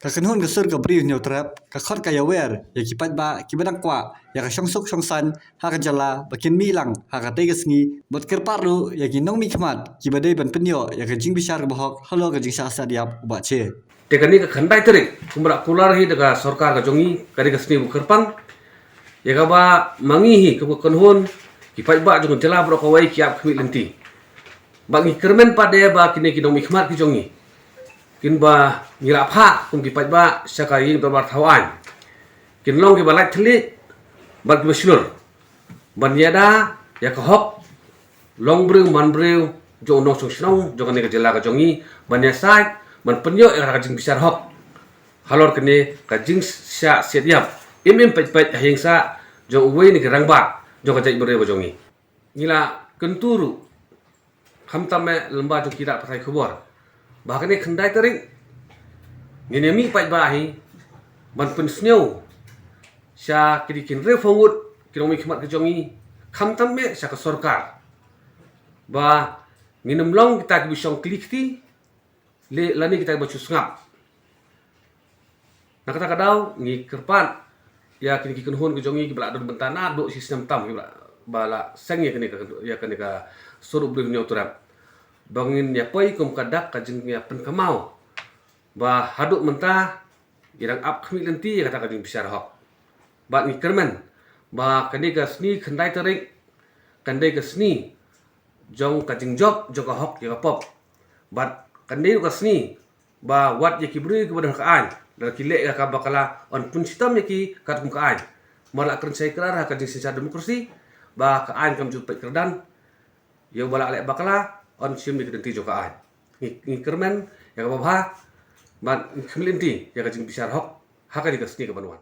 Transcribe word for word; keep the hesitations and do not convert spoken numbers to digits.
Ka kynhun ka sur ka Bri u Hynñiewtrep ka khot ka ïawer ïa ki paidbah kiba dang kwah ïa ka shongsuk shongsaiñ ha ka jylla ba kin mih lang ha katei ka sngi, bad kyrpad ruh ïa ki nongmihkhmat kiba dei ban pynïoh ïa ka jingbishar kaba hok halor ka jingshah siat ïap u Bah Che. Te kane ka khyndai tarik, kumba la kular hi da ka sorkar ka jong ngi, kane ka sngi ba kyrpang, ïa kaba ma ngi hi kum ka kynhun ki paidbah jong ka jylla baroh kawei ki ap khmih lynti. Ba ngi kyrmen pat de ba kine ki nongmihkhmat ki jong ngi, kin ba ngi la phah kum ki paidbah sha ka ïing dorbar thaw aiñ, kin long kiba lait thylliej bad kiba shlur ban ïada ïa ka hok long briew man briew jong u nongshong shnong jong kane ka jylla ka jong ngi, ban ïasaid ban pynïoh ïa ka jingbishar hok halor kane ka jingshah siat ïap, im im peit peit ha ïing sah jong uwei na ki rangbah jong ka jaitbynriew ka jong ngi. Ngi la kyntu ruh khamtam eh lyngba jong ki lad pathai khubor ba kane khyndai tarik ngin ïa mih paidbah hi ban pynsngew sha ki dei ki hynriewphew ngut ki nongmihkhmat ki jong ngi, khamtam eh sha ka sorkar, ba ngin ym long kita kiba shong kli kti lane kita kiba shu sngap. Na kata ka daw ngi kyrpad ïa kine ki kynhun ki jong ngi kiba la don bynta naduh shi snem tam, kiba la, ba la seng ïa kane ka, ïa kane ka sur u Bri u Hynñiewtrep, ba ngin ïa poi kum ka dak ka jingïapynkynmaw ba haduh mynta ngi dang ap khmih lynti ïa kata ka jingbishar hok. Bad ngi kyrmen ba kane ka sngi khyndai tarik kan dei ka sngi jong ka jingjop jong ka hok ïa ka pop. Bad kan dei ruh ka sngi ba wat ïa ki briew kiba don ha ka aiñ, lada ki leh ïa ka bakla, yn pynshitom ïa ki katkum ka aiñ. Mar la kren shai krar ha ka jingsynshar demokrasi ba ka aiñ kam ju peit kyrdan ïa uba la leh bakla, yn shim ïa ki lynti jong ka aiñ. Ngi, ngi kyrmen ïa kaba bha bad ngi khmih lynti ïa ka jingbishar hok ha kane ka sngi kaban wan.